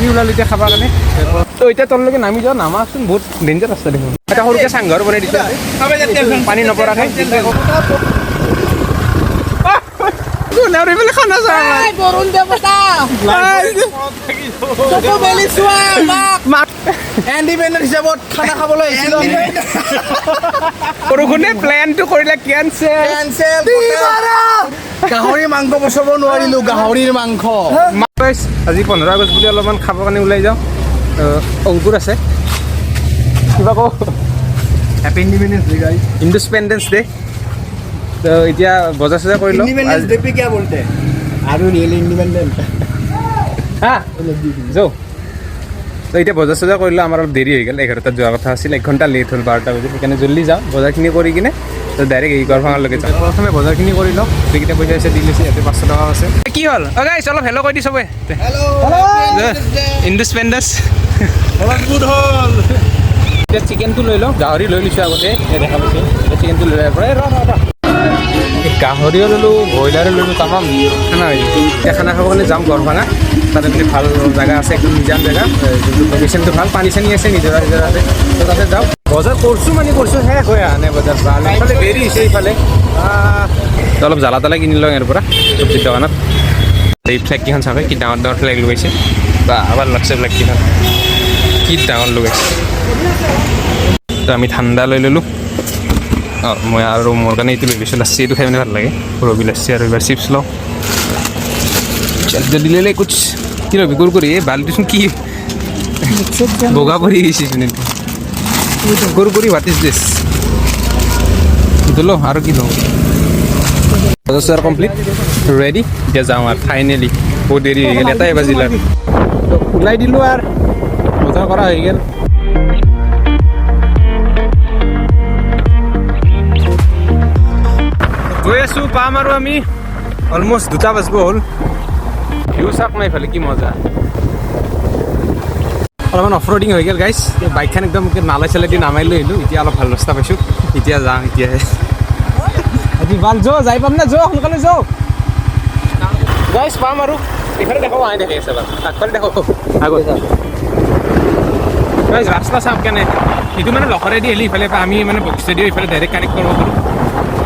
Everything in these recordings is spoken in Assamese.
আমি ওলালোঁ এতিয়া খাবৰ কাৰণে। তো এতিয়া তললৈকে নামি যাওঁ। নামাচোন, বহুত ডেঞ্জাৰ ৰাস্তা দেখোন। এটা সৰুকৈ চাংঘৰ বনাই দিছে পানী নপৰাকৈ। আৰু এইফালে খানা চাওঁ। বৰুণ দেৱতা, চকু মেলি চোৱা আমাক। ইণ্ডিপেণ্ডেণ্ট হিচাপত খানা খাবলৈ আহিছিলো আমি। বৰষুণে প্লেনটো কৰিলে কেনচেল। কেনচেল। গাহৰি মাংস বচাব নোৱাৰিলো, গাহৰিৰ মাংস। আজি 15 আগষ্ট বুলি অলপমান খাবৰ কাৰণে ওলাই যাওঁ। অংকুৰ আছে, কিবা কওঁ? Happy Independence Day, guys. Independence Day. তো এতিয়া বজাৰ চজাৰ কৰি লওঁ। इंडिपेंडेंस डे पे क्या बोलते हैं? Are you really independent? হা যৌ। তো এতিয়া বজাৰ চজাৰ কৰিলোঁ, আমাৰ অলপ দেৰি হৈ গ'ল। 11টাত যোৱা কথা আছিল, এক ঘণ্টা লেট হ'ল, 12টা বাজিল। সেইকাৰণে জল্দি যাওঁ, বজাৰখিনি কৰি কিনে তো ডাইৰেক্ট এই গড়ভাঙালৈকে যাওঁ। প্ৰথমে বজাৰখিনি কৰি লওঁ। গোটেইকেইটা পইচা চইচা দি লৈছে, ইয়াতে 500 টকা আছে। কি হ'ল? অ গাইছ, অলপ হেল্ল' কৈ দি চবে। হেল্ল'। ইণ্ডিপেণ্ডেন্স। গুড হ'ল। এতিয়া চিকেনটো লৈ লওঁ। গাহৰি লৈ লৈছোঁ আগতে, এই দেখা পাইছোঁ। এতিয়া চিকেনটো লৈ লোৱাৰ পৰা, এই ৰ ৰ ৰ, এই গাহৰিও ল'লোঁ, ব্ৰইলাৰো ল'লোঁ, তামাম খানা হৈ গ'ল। এতিয়া খানা খাব কাৰণে যাম গড়ভাঙা। তাতে মানে ভাল জেগা আছে, একদম নিজান জেগা, যোনটো লোকেশ্যনটো ভাল, পানী চানী আছে, নিজৰা নিজৰা আছে। তো তাতে যাওঁ। বজাৰ কৰিছোঁ মানে কৰিছোঁ, শেষ হৈ অহা নাই বজাৰ। ভাল, এইফালে দেৰি হৈছে এইফালে। তো অলপ জ্বালা তালা কিনি লওঁ ইয়াৰ পৰা চব্জিৰ দোকানত। এই ফ্লেগকেইখন চাবে, কি ডাঙৰ ডাঙৰ ফ্লেগ লগাইছে বা! ভাল লাগছে ফ্লেগকেইখন, কি ডাঙৰ লগাইছে। তো আমি ঠাণ্ডা লৈ ল'লোঁ। অঁ, মই আৰু মোৰ কাৰণে এইটো লৈ লৈছোঁ, লাচ্চি। এইটো খাই মানে ভাল লাগে, ৰবি লাচ্চি। আৰু এইবাৰ চিপছ লওঁ। জলদি লৈ কুছ কি ল'বি? কুৰকুৰি। এই বাল্টিচোন কি বগা পৰি গৈছেচোন এইটো। কুৰকুৰি। What is this? এইটো লওঁ। আৰু কি লওঁ? বজাৰ চজাৰ কমপ্লিট, ৰেডি। এতিয়া যাওঁ আৰু ফাইনেলি। বহুত দেৰি হৈ গ'ল, এটাই বাজিল আৰু। তো ওলাই দিলোঁ আৰু বজাৰ কৰা হৈ গ'ল। গৈ আছোঁ, পাম আৰু আমি। অলমষ্ট 2টা বাজিব হ'ল। ভিউ চাওক না এইফালে, কি মজা। অলপমান অফ ৰ'ডিং হৈ গ'ল গাইছ। বাইকখন একদম নালাই চালাই দি নামাই লৈ আহিলোঁ। এতিয়া অলপ ভাল ৰাস্তা পাইছোঁ, এতিয়া যাওঁ এতিয়াহে। আজি ভাল যো, যাই পাম না। যো, সোনকালে যো। গাইছ, পাম আৰু। এইফালে দেখো, আহি দেখি আছে বাৰু। আগফালে দেখো আগত। গাইছ, ৰাস্তা চাওক কেনে। এইটো মানে লখৰেদি আহিলে ইফালে পৰা আমি মানে বশিষ্ঠ দি ইফালে ডাইৰেক্ট কানেক্ট কৰিব পাৰোঁ।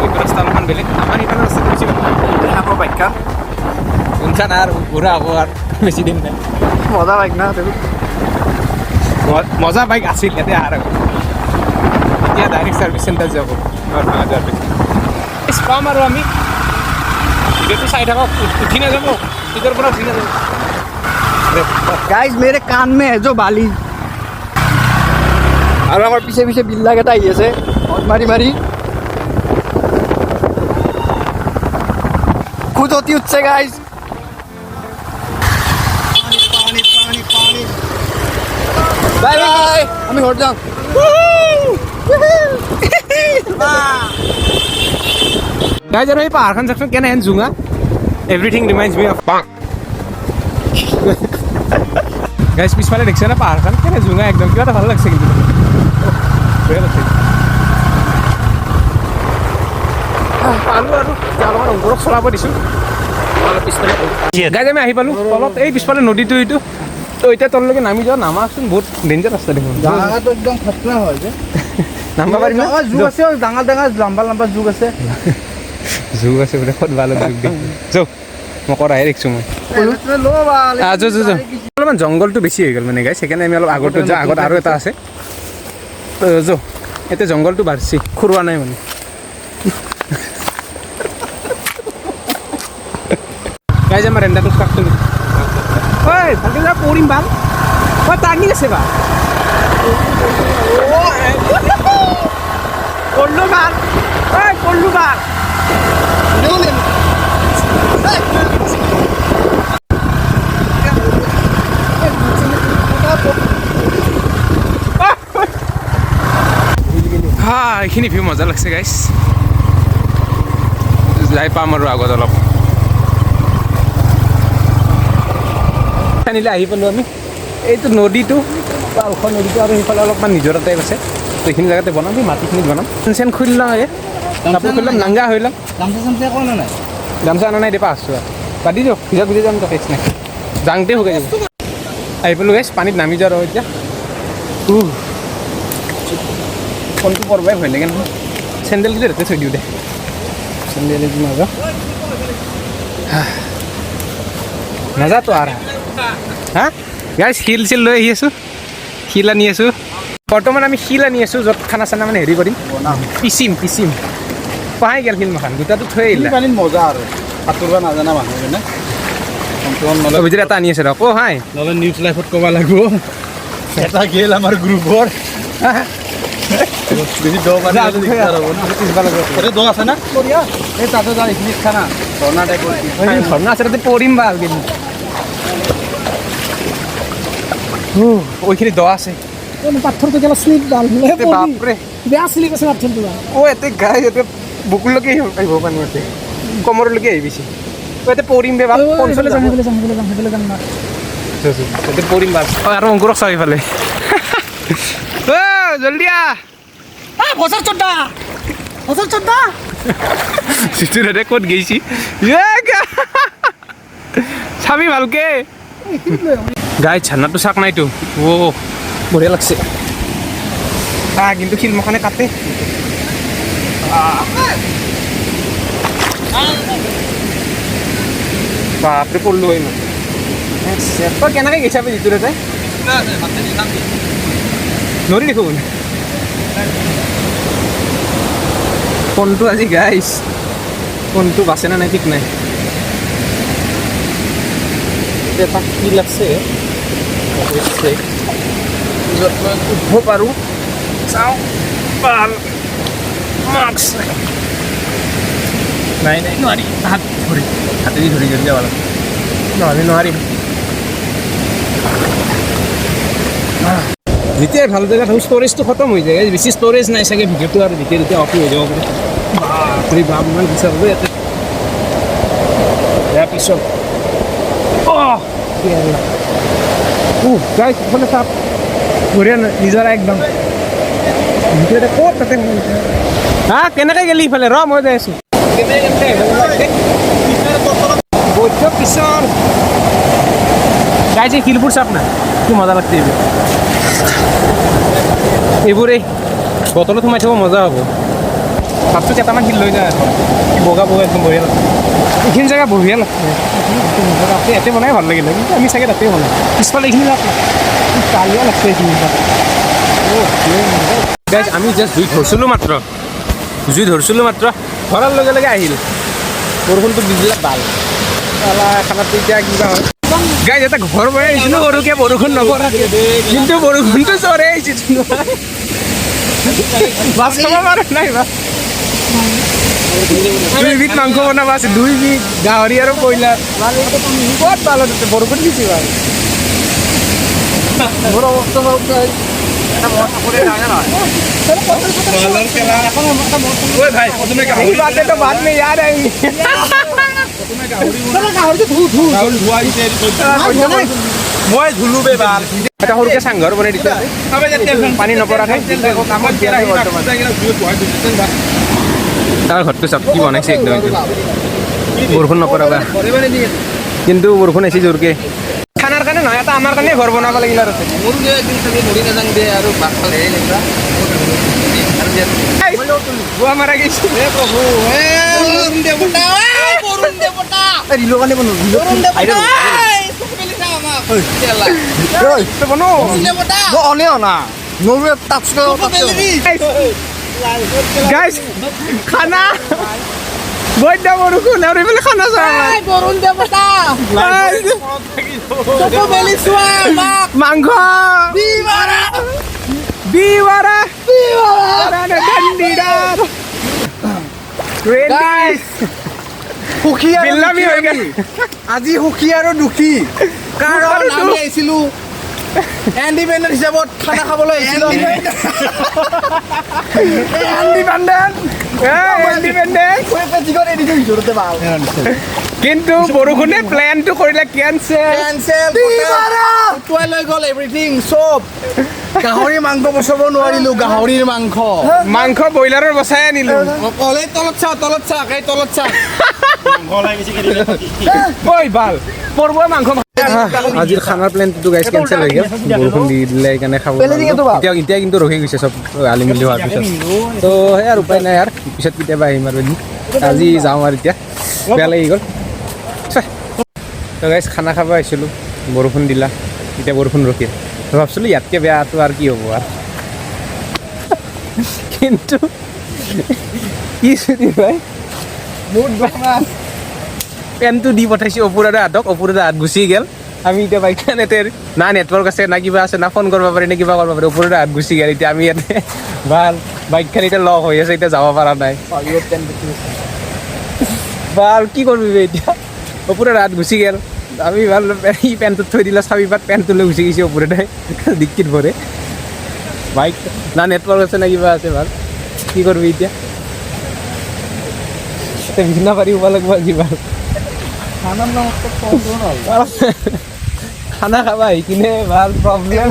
এইটো ৰাস্তা অলপমান বেলেগ, আমাৰ ইফালে ৰাস্তাটো বেছি ভাল। আকৌ বাইকখন। শুনছা না, আৰু ঘূৰা হ'ব আৰু বেছি দিন নাই। মজা বাইক না তুমি? মজা বাইক আছিল ইয়াতে অহাৰ আগত। এতিয়া ডাইৰেক্ট ছাৰ্ভিচ চেণ্টাৰ যাব ভাঙা যোৱাৰ পিছত। পাম আৰু আমি। ভিডিঅ'টো চাই থাকক। উঠি নাযাব, চিটৰ পৰা উঠি নাযাব। गाइस, मेरे कान में है जो बाली। আৰু আমাৰ পিছে পিছে বিল্লাক এটা আহি আছে হৰ্ণ মাৰি মাৰি। খুজতি উঠছে গাইজ। পানী পানী পানী। বাই বাই, আমি ঘৰত যাওঁ। গাইজ, আৰু এই পাহাৰখন চাওকচোন, কেনেহেন জোঙা। Everything reminds me of guys. পিছফালে দেখিছে না, পাহাৰখন কেনে জোঙা একদম। কিবা এটা ভাল লাগছে কিন্তু, বেয়া লাগছে। পালোঁ আৰু। এতিয়া অলপমান অংকুৰক চলাব দিছোঁ। অলপ পিছফালে গাইজ, আমি আহি পালোঁ তলত। এই পিছফালে নদীটো এইটো। তো এতিয়া তললৈকে নামি যাওঁ। নামাচোন, বহুত ডেঞ্জাৰ ৰাস্তা দেখোন। জাগাটো একদম খতৰা হয় যে। নামিব পাৰিম না? জোক আছে, ডাঙৰ ডাঙৰ লম্বা লম্বা জোক আছে। জোক আছে বোলে, ক'ত ভাল জোক দেখি যাওঁ। মই কৰাহে দেখিছোঁ মই। যো যো যো। অলপমান জংঘলটো বেছি হৈ গ'ল মানে গাইছ, সেইকাৰণে আমি অলপ আগতো যাওঁ। আগত আৰু এটা আছে। তো যো, এতিয়া জংঘলটো বাঢ়ছি, খুৰোৱা নাই মানে। গাইজ, আমাৰ ৰেণ্ডাটো কাটটো। ঐ, ভালকে যা, পৰিম ভাল। ঐ, টাৰ্ণিং আছে বা। পৰলো ভাল, ঐ, পৰলো ভাল। হা, এইখিনি ভিউ মজা লাগছে গাইছ। যাই পাম আৰু আগত অলপ। আনিলে আহি পালোঁ আমি। এইটো নদীটো বা ওখ নদীটো আৰু সেইফালে অলপমান নিজৰা টাইপ আছে। তো এইখিনি জেগাতে বনাম, এই মাটিখিনিত বনাম। চেন খুলি লওঁ আগে, কাপোৰ খুলি ল'ম, নাংগা হৈ ল'ম। গামছা চামছা একো অনা নাই? গামছা অনা নাই দে, পাঁচছো বাদ দি যাওক। ভিজা ভিজা যাম তো, কেছ নাই, যাওঁতে শুকাই যাব। আহি পালোঁ গাইছ, পানীত নামি যাওঁ আৰু এতিয়া। ফোনটো পৰবাই ভয় লাগে নহয়। চেণ্ডেলকেইটা তাতে থৈ দিওঁ দে, চেণ্ডেল নাযাওঁ নাযাতো আৰু। হা গাইছ, শিল চিল লৈ আহি আছোঁ, শিল আনি আছোঁ। বৰ্তমান আমি শিল আনি আছোঁ, য'ত খানা চানা মানে হেৰি কৰিম, পিচিম পিচিম। পাই গ'ল শিল মাখান দুটাটো থৈ আহিলা। পানীত মজা আৰু সাঁতুৰবা নাজানা মানুহ যেনে। অভিজিত এটা আনি আছে ৰ। ক হাই। নহ'লে নিউজ লাইফত ক'ব লাগিব, এটা গেল আমাৰ গ্ৰুপৰ। বেছি দ পানী হ'লে দিগদাৰ হ'ব না। তাতে দ আছে না? এই তাতে যা, এইখিনিত খানা ঝৰ্ণা টাইপৰ। ঝৰ্ণা আছে তাতে, পৰিম ভাল কিন্তু। ওইখিনি দ আছে। পাথৰটো গেলা শ্লিপ ভাল। বাপৰে। বেয়া শ্লিপ আছে পাথৰটো। অ' ইয়াতে গাই, ইয়াতে বুকুৰলৈকে আহিব পানী, ইয়াতে কমৰলৈকে আহি গৈছে। ইয়াতে পৰিম বে বাপ। সেইফালে যাম, সেইফালে যাম, সেইফালে যাম, সেইফালে যাম না। ইয়াতে পৰিম বাপ। আৰু অংকুৰক চাওঁ ইফালে। অ' জলদি আহ। বছৰ চড্ডা, বছৰ চড্ডা। যিটো দাদা ক'ত গৈছি চাবি ভালকে। গাই, ঝান্নাটো চাক নাইতো। অ' বঢ়িয়া লাগছে। কিন্তু শিলমখানে কাটে। বাপৰে, পৰলো হয় মই। তই কেনেকৈ গৈছা বে যিটো তাতে? নৰি দেখোন ফোনটো আজি। গাইছ, ফোনটো বাচে না নাই ঠিক নাই। এটা শিল আছে অৱশ্যে, য'ত মই উঠিব পাৰোঁ। চাওঁ, ভাল মাস্ক নাই। নাই, নোৱাৰি। হাত ধৰি, হাতেদি ধৰি ধৰি যাব লাগিব, নহ'লে নোৱাৰিম। যেতিয়াই ভাল জেগাত থাকোঁ, ষ্ট'ৰেজটো খতম হৈ যায়। বেছি ষ্ট'ৰেজ নাই চাগে ভিডিঅ'টো, আৰু যেতিয়া তেতিয়া অফ হৈ যাব পাৰে। বাপৰে বাপ, ইমান পিছত হ'ব ইয়াতে। ইয়াৰ পিছত অ' গাইছ, ইফালে চাপ, বঢ়িয়া নিজৰা একদম। ভিডিঅ' ক'ত তাতে। হা, কেনেকৈ গেলি ইফালে? ৰ, মই যাই আছোঁ। বৈদ্য পিছৰ। গাইছ, এই শিলবোৰ চাওক না, কি মজা লাগছে এইবোৰ। এইবোৰ এই বটলত সোমাই থ'ব মজা হ'ব। ভাবছোঁ কেইটামান শিল লৈ যাওঁ এখন। বগা বগা একদম বঢ়িয়া লাগছে। এইখিনি জেগা বঢ়িয়া লাগছে। তাতে ইয়াতে বনাই ভাল লাগিলে, কিন্তু আমি চাগে তাতে বনাম। পিছফালে এইখিনি যাওক, কালিয়া লাগছে এইখিনি। গাইজ, আমি জাষ্ট জুই ধৰিছিলোঁ মাত্ৰ, জুই ধৰিছিলোঁ মাত্ৰ, ধৰাৰ লগে লগে আহিল বৰষুণটো দি দিলে। ভাল খানাটো এতিয়া কিবা হয়। গাইজ, এটা ঘৰ বনাই আহিছিলোঁ সৰুকে, বৰষুণ নপৰাকে, কিন্তু বৰষুণটো চৰে আহিছে। মাছ খাব পৰা নাই বা। দুইবিধ মাংস বনাব আছে, দুইবিধ, গাহৰি আৰু ব্ৰইলাৰ। ক'ত ভাল বৰষুণ দিছে ভাল। মোৰ অৱস্থা। बातें तो बाद में याद आएंगी। মই ধুলো বে বাল। এটা সৰুকে চাংঘৰ বনাই দিছে পানী নপৰাকে। তাৰ ঘৰটো চাওক, কি বনাইছে একদম। এইটো বৰষুণ নপৰা, কিন্তু বৰষুণ আহিছে জোৰকে। খানাৰ কাৰণে নহয়, এটা আমাৰ কাৰণে ঘৰ বনাব লাগিল। আৰু গোৱা মাৰা গৈছে। গাইছ, খানা বৈদ্য বৰষুণ আৰু এইফালে খানা চাওঁ। বৰুণ দেৱতা, মাংস বিৱাৰা সুখী। বিল্লামি হৈ গ'ল। আজি সুখী আৰু দুখী, কাৰণ আমি আহিছিলো ইণ্ডিপেণ্ডেণ্ট হিচাপত খানা খাবলৈ আহিছিলো। ইণ্ডিপেণ্ডেণ্ট, কিন্তু বৰষুণে প্লেনটো কৰিলে কেনচেল। কেনচেল, উটুৱাই লৈ গ'ল এভৰিথিং চব। গাহৰি মাংস বচাব নোৱাৰিলো, গাহৰিৰ মাংস। মাংস ব্ৰইলাৰৰ বচাই আনিলো। অকলে তলত চাওক, তলত চাওক, এই তলত চাওক। ঐ বাল, পৰবুৱা মাংস। আজিৰ খানাৰ প্লেনটো গাইছ কেনচেল হৈ গ'ল, বৰষুণ দি দিলে সেইকাৰণে খাব এতিয়া এতিয়া কিন্তু ৰখি গৈছে চব আলি মিলি হোৱাৰ পিছত। তো সেই আৰু উপায় নাই আৰু, পিছত কেতিয়াবা আহিম আৰু এদিন। আজি যাওঁ আৰু এতিয়া বেয়া লাগি গ'ল। তো গাইছ খানা খাব আহিছিলোঁ, বৰষুণ দিলা, এতিয়া বৰষুণ ৰখিল। তো ভাবছিলোঁ ইয়াতকৈ বেয়াটো আৰু কি হ'ব আৰু, কিন্তু কি চুৰি ভাই পেনটো দি পঠাইছে অপুৰাদা হাতক, অপুৰাদা হাত গুচি গ'ল। আমি এতিয়া বাইকখন ইয়াতে না নেটৱৰ্ক আছে না কিবা আছে, না ফোন কৰিব পাৰি না কিবা কৰিব পাৰি, অপুৰাদা হাত গুচি গ'ল। এতিয়া আমি ইয়াতে ভাল বাইকখন এতিয়া লক হৈ আছে, এতিয়া যাব পৰা নাই। ভাল কি কৰিবি এতিয়া, অপুৰাদা হাত গুচি গ'ল। আমি ভাল সি পেণ্টটোত থৈ দিলে চাবি পাত, পেণ্টটো লৈ গুচি গৈছে অপুৰাদাই ডিক্কিত ভৰে। বাইক না নেটৱৰ্ক আছে না কিবা আছে, ভাল কি কৰিবি এতিয়া, বিছনা পাৰি শুব লাগিব আজি। ভাল খানা খাবা আহি কিনে ভাল প্ৰব্লেম,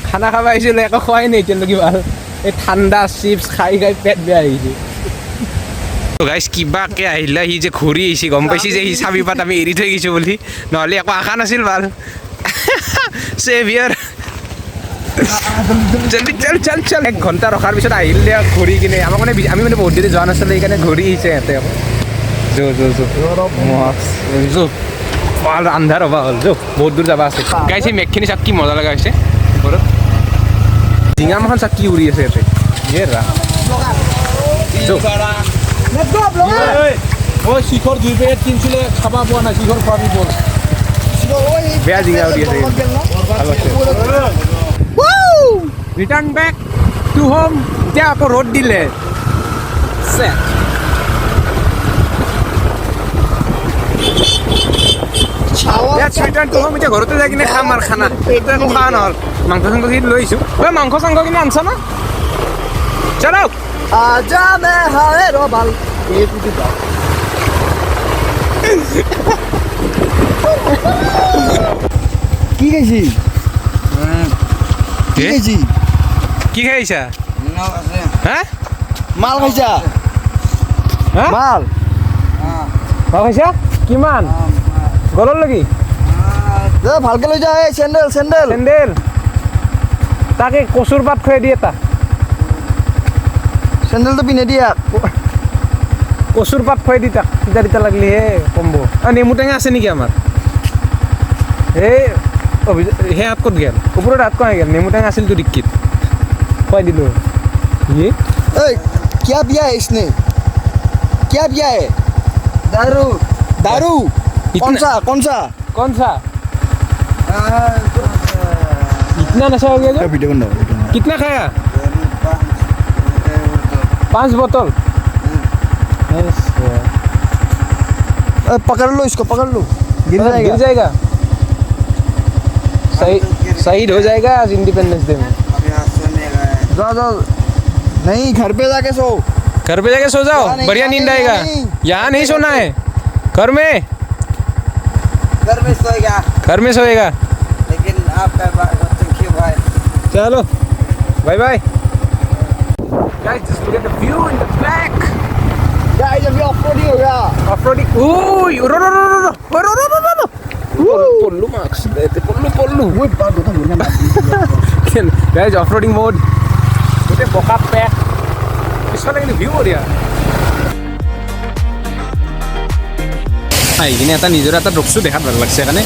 খানা খাবা আহিছিলোঁ একো খোৱাই নাই এতিয়ালৈকে। ভাল এই ঠাণ্ডা চিপছ খাই খাই পেট বেয়া আহিছে। গাইছ কিবাকে আহিলে সি যে ঘূৰি আহিছে, গম পাইছি যে সি চাবি পাত আমি এৰি থৈ গৈছোঁ বুলি, নহ'লে একো আশা নাছিল। ভাল চেভিয়াৰ জলদি চল চল চল। 1 ঘণ্টা ৰখাৰ পিছত আহিল দে ঘূৰি কিনে। আমাক মানে আমি মানে বহুত দেৰি যোৱা নাছিলোঁ, সেইকাৰণে ঘূৰি আহিছে সিহঁতে আকৌ। যো যো যো যো, ভাল আন্ধাৰ হ'বা হ'ল, যো বহুত দূৰ যাব আছে। গাইছ এই মেঘখিনি চাওক কি মজা লগা হৈছে ওপৰত, জিঙামাখন চাওক কি উৰি আছে ইয়াতে। যো শিখৰ 2 পেকেট কিনছিলে, খাব পোৱা নাই, শিখৰ খোৱাবি বল। বেয়া জিঙা উৰি আছে, ভাল আছে। Return back to home. এতিয়া আকৌ ৰ'দ দিলে। ৰিটাৰ্ণ টু হোম, এতিয়া ঘৰতে যাই কিনে খাম আৰু খানা। এতিয়া একো খোৱা নহ'ল, মাংস চাংসখিনি লৈ আহিছোঁ। ঐ মাংস চাংসখিনি আনছ না? চলো কি খাইছি? কি খাইছি? কি খাইছা? হা? মাল খাইছা? মাল মাল খাইছা? কিমান গলৰ লাগি? ভালকে লৈ যা। এই চেণ্ডেল চেণ্ডেল চেণ্ডেল তাকে কচুৰ পাত খুৱাই দিয়ে এটা। চেণ্ডেলটো পিন্ধি দিয়া, কচুৰ পাত খুৱাই দি তাক, তিতা তিতা লাগিলেহে কমব। নেমু টেঙা আছে নেকি আমাৰ? এই সেই হাত ক'ত গ'ল? ওপৰত হাত কমাই গ'ল। নেমু টেঙা আছিলতো ডিক্কিত, খুৱাই দিলোঁ। এই क्या पिया है इसने? क्या पिया है? दारू। दारू कौन सा? कौन सा? कौन सा? इतना नशा हो गया जो? कितना खाया? 5 बोतल। पकड़ लो इसको, पकड़ लो, गिर जाएगा, गिर जाएगा। शहीद हो जाएगा आज इंडिपेंडेंस डे में। जाओ जाओ, नहीं घर पे जाके सो, घर पे जाके सो जाओ, बढ़िया नींद आएगा। यहाँ नहीं सोना है, घर में, घर में सोएगा, घर में सोएगा। लेकिन आपका thank you भाई। चलो bye bye guys, just look at the view in the back. Guys अभी ऑफ-रोडिंग हो गया। ऑफ-रोडिंग। ओए रो रो रो रो रो रो रो रो पल्लू मार्क्स पल्लू पल्लू ओए बात होता बोलना। गाइस ऑफ-रोडिंग मोड, গোটে বকা পেক পিছফালে কিন্তু ভিউ বঢ়িয়া। আহি কিনে এটা নিজৰ এটা ৰখছোঁ, দেখাত ভাল লাগছে সেইকাৰণে।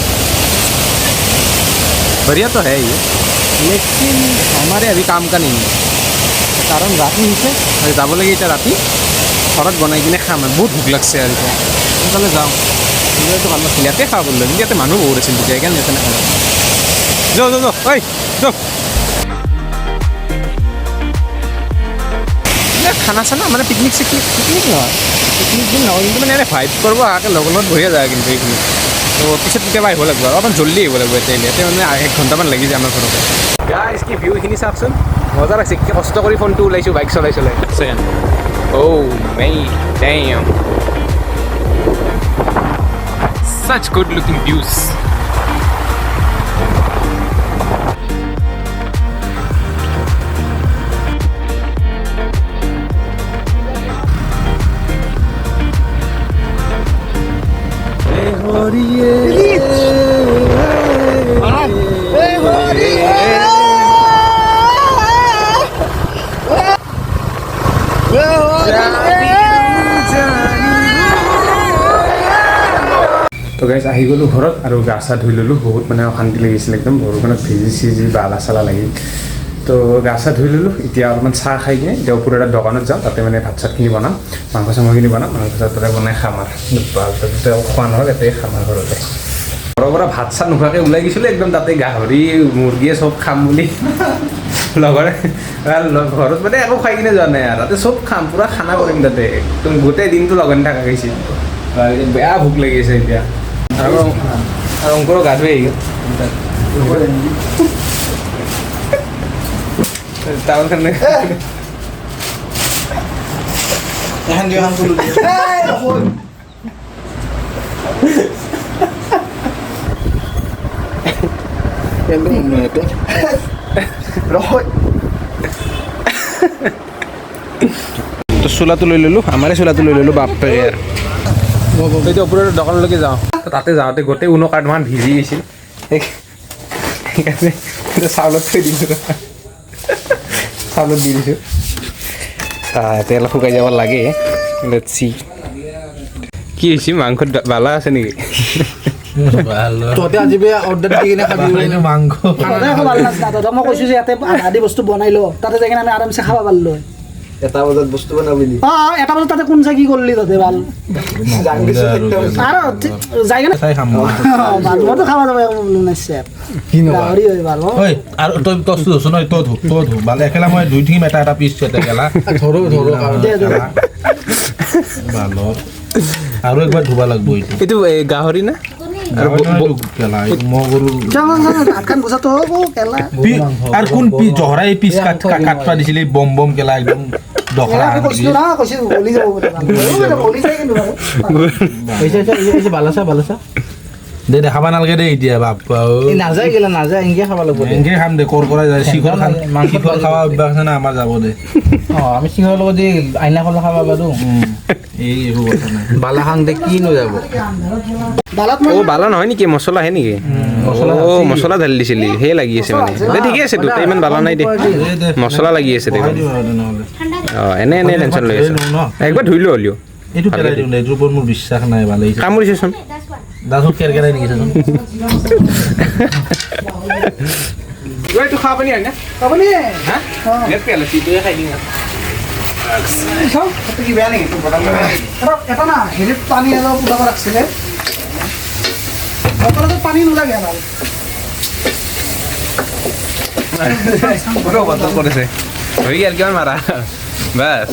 बढ़िया तो है ये, लेकिन हमारे अभी काम का नहीं है, কাৰণ ৰাতি হৈছে আৰু যাব লাগে এতিয়া। ৰাতি ঘৰত বনাই কিনে খাম, বহুত ভোক লাগছে আৰু এতিয়া সোনকালে যাওঁ। নিজৰটো ভাল নাছিল, ইয়াতে খাব পাৰিলোঁ, কিন্তু ইয়াতে মানুহ বহুত আছিল তেতিয়া, সেইকাৰণে ইয়াতে নাখালোঁ। যাওঁ যাওঁ যাওঁ, ঐ যাওঁ। খানা চানা মানে পিকনিক চিকনিক, পিকনিক নহয়, পিকনিক দিন নহয়, কিন্তু মানে এনে ভাইব কৰিব আহাকে লগৰ লগত বঢ়িয়া যায় কিন্তু এইখিনি। তো পিছত কেতিয়াবা আহিব লাগিব আৰু অলপমান জল্দি আহিব লাগিব এতিয়া, ইয়াতে মানে 1 ঘণ্টামান লাগি যায় আমাৰ ঘৰতে। গাইজ কি ভিউ এইখিনি চাওকচোন, মজা লাগছে। কি কষ্ট কৰি ফোনটো ওলাইছোঁ বাইক চলাই চলাই। Oh man, damn. Such good looking views. Guys, আহি গ'লোঁ ঘৰত আৰু গা চা ধুই ল'লোঁ। বহুত মানে অশান্তি লাগিছিল একদম, বৰষুণত ভিজি চিজি বালা চালা লাগিল। তো গা চা ধুই ল'লোঁ। এতিয়া অলপমান চাহ খাই কিনে এতিয়া ওপৰৰ এটা দোকানত যাওঁ, তাতে মানে ভাত চাতখিনি বনাম, মাংস চাংসখিনি বনাম, মাংস চাত তাতে বনাই খাম। আৰু তাতে খোৱা নহ'ল, ইয়াতে খাম আৰু ঘৰতে। ঘৰৰ পৰা ভাত চাত নোখোৱাকৈ ওলাই গৈছিলোঁ একদম, তাতে গাহৰি মুৰ্গীয়ে চব খাম বুলি লগৰে ঘৰত মানে একো খাই কিনে যোৱা নাই আৰু তাতে চব খাম, পূৰা খানা কৰিম তাতে একদম গোটেই দিনটো লঘোণে থকা গৈছিল। বেয়া ভোক লাগি আছে এতিয়া। আৰু আৰু অংকুৰো গা ধুই আহি গ'ল। টাউনখন এখন দুই এখন তুলো দিয়ে। এই, ৰখোন। ৰখোন। তো চোলাটো লৈ ল'লোঁ, আমাৰে চোলাটো লৈ ল'লোঁ বাপেৰে। আৰু এতিয়া ওপৰৰ দোকানলৈকে যাওঁ। তো তাতে যাওঁতে গোটেই ঊণৰ কাৰ্ডমান ভিজি গৈছিল, সেইকাৰণে এতিয়া চাউলত থৈ দিছোঁ, চাউলত দি দিছোঁ। তেল শুকাই যাব লাগে। Let's see কি হৈছে। মাংসত বালা আছে নেকি? তহঁতে আজি বেয়া অৰ্ডাৰ দি কিনে খাবি। মাংস। তহঁতে একো ভাল নাছিল। তহঁতক মই কৈছোঁ যে ইয়াতে আধা আধি বস্তু বনাই ল, তাতে যাই কিনে আমি আৰামছে খাব পাৰিলোঁ হয়। এটা বজাত বস্তু বনাবি। অঁ, এটা বজাত তাতে কোন চাই কি কৰিলি তহঁতে ভাল আৰু যাই কিনে চাই খাম। ভাল, মইতো খাব যাব, একো প্ৰব্লেম নাই। চেপ গাহৰি হয় ভাল। ঐ, আৰু তই তই ধুছ নহয়, তই ধু, তই ধু ভালে। একেলা মই ধুই থাকিম এটা এটা পিচ এটা গেলা। ধৰো ধৰো। দে, দে। ভালত আৰু একবাৰ ধুব লাগব এইটো। এইটো এই গাহৰি না? আৰু কেলা মই গৰু। হাতখন বুজাটো হ'ব কেলা। আৰু কোন পি জহৰাই পিচ কাট কাটবা দিছিল এই বম বম কেলা একদম দখৰা। কৈছিলো না, কৈছো গলি যাব বুলি, গলি যায় কিন্তু বাৰু। ভাল আছে, ভাল আছে। দে, দেখাব নালাগে দে এতিয়া বাপ। নাযায় গেলা, নাযায়। এনেকে খাব লাগিব দে। এনেকে খাম দে, কৰ কৰাই যায়। শিখৰ খান শিখৰ খাৱা অভ্যাস আছে না আমাৰ, যাব দে। অ, আমি শিখৰৰ লগত যে আইনা কলা খাব পাৰো। এই একো কথা নাই। বালা খাং দে, কিনো যাব। বালাত মই অ, বালা নহয় নেকি? মছলাহে নেকি? অ, মছলা ঢালি দিছিলি, সেই লাগি আছে মানে। দে, ঠিকে আছে, দুটা ইমান বালা নাই দে, মছলা লাগি আছে দে। বহাই দিওঁ আৰু তেনেহ'লে। অ, এনে এনে টেনশ্যন লৈ আছে। ন একবাৰ ধুই লো হ'লেও। এইটো পেলাই দিওঁ দে, এইটোৰ ওপৰত মোৰ বিশ্বাস নাই। ভাল লাগিছে। কামুৰিছেচোন। দাঁতত কেৰকেৰাই নেকি চাচোন। এইটো খাব পানী হয় না? আপুনি হা, বিৰাট পেলাইছে, এইটোৱে খাই দিম। এটা না হেৰিত পানী অলপ ওলাব ৰাখছিলে, বটলটোত পানী নোলাগে ভাল। পুৰা বটল কৰিছে, হৈ গ'ল। কিমান মাৰা বাছ।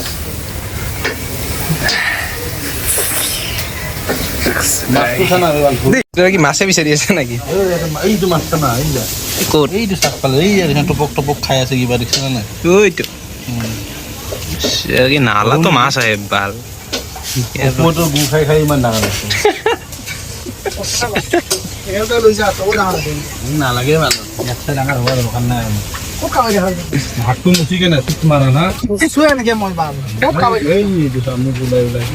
তই কি মাছে বিচাৰি আছে নেকি? এইটো মাছটা না, এই যা। ক'ত? এইটো চাক পালে, এই দেখোন টপক টপক খাই আছে কিবা, দেখিছে নে নাই? ওইটো কি নালাতো মাছ আহে বাল। ওপৰতো গু খাই খাই ইমান ডাঙৰ হৈছে। লৈ যা, তয়ো ডাঙৰ আছে। নালাগে, ভাল ইয়াতছে ডাঙৰ হোৱাৰ দৰকাৰ নাই আৰু। ক'ত খাব দেখা? হাতটো মুচি কেনে চুট মাৰা না। চুৱে এনেকে মই ভাল ক'ত খাব। এইটো চা, মুখ ওলাই ওলাই।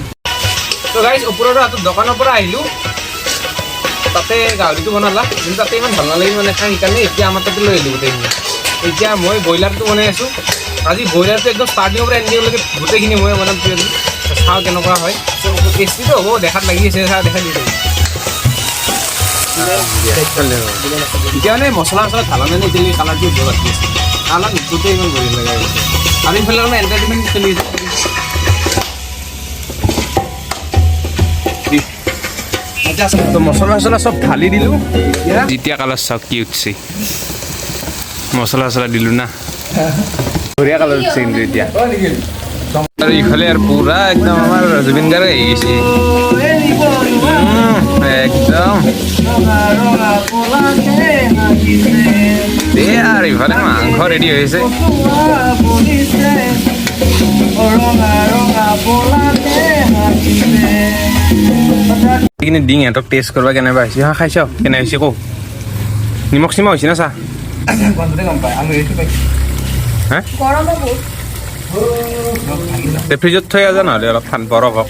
তো গাইজ, ওপৰৰ হাতত দোকানৰ পৰা আহিলোঁ, তাতে গাহৰিটো বনালা, কিন্তু তাতে ইমান ভাল নালাগিল মানে খাই, সেইকাৰণে এতিয়া আমাৰ তাতে লৈ আহিলোঁ গোটেইখিনি। এতিয়া মই ব্ৰইলাৰটো বনাই আছোঁ। আজি ব্ৰইলাৰটো একদম ষ্টাৰ্টিঙৰ পৰা এণ্ডিঙলৈকে গোটেইখিনি মই বনাম। চাওঁ কেনেকুৱা হয়। টেষ্টিটো হ'ব, দেখাত লাগি আছে। চাওঁ, দেখাই দিছোঁ। এতিয়া মানে মছলা চছলা ঢালা নাই এতিয়ালৈকে, কালাৰটো উঠিব বাকী আছে। কালাৰ নুঠোতে ইমান বঢ়িয়া লগা হৈছে। আৰু ইফালে মানে এণ্টাৰটেইনমেণ্ট চলি আছে। তো মছলা চছলা চব ঢালি দিলোঁ। যেতিয়া কালাৰ চাওক কি উঠছে, মছলা চছলা দিলোঁ না, বঢ়িয়া কালাৰ উঠছে কিন্তু এতিয়া। আৰু ইফালে আৰু পুৰা একদম আমাৰ জুবিন গাৰ্গ আহি গৈছে একদম দে। আৰু ইফালে মাংস ৰেডি হৈছে। এইখিনি দিং সিহঁতক টেষ্ট কৰিব, কেনেকুৱা হৈছে। হা, খাইছ? কেনে হৈছে কওঁ। নিমখ চিমখ হৈছে না চাহ? হা, ফ্ৰিজত থৈ আছা নহ'লে অলপ ঠাণ্ডা বৰফ হওক।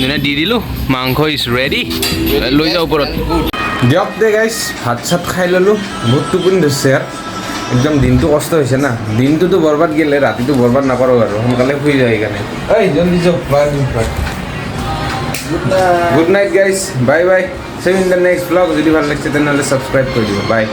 ধুনীয়া দি দিলোঁ, মাংস is ready, লৈ যাওঁ ওপৰত। দিয়ক দে গাইছ, ভাত চাত খাই ল'লোঁ, বহুত টোপনি ধৰিছে। আৰু একদম দিনটো কষ্ট হৈছে না। দিনটোতো বৰবাদ গেলে, ৰাতিটো বৰবাদ নকৰোঁ আৰু, সোনকালে শুই যায় সেইকাৰণে। ঐ, জলদি যাওক, bye. Good night guys, bye bye, see in the next vlog. যদি ভাল লাগিছে, তেনেহ'লে ছাবস্ক্ৰাইব কৰি দিব। বাই।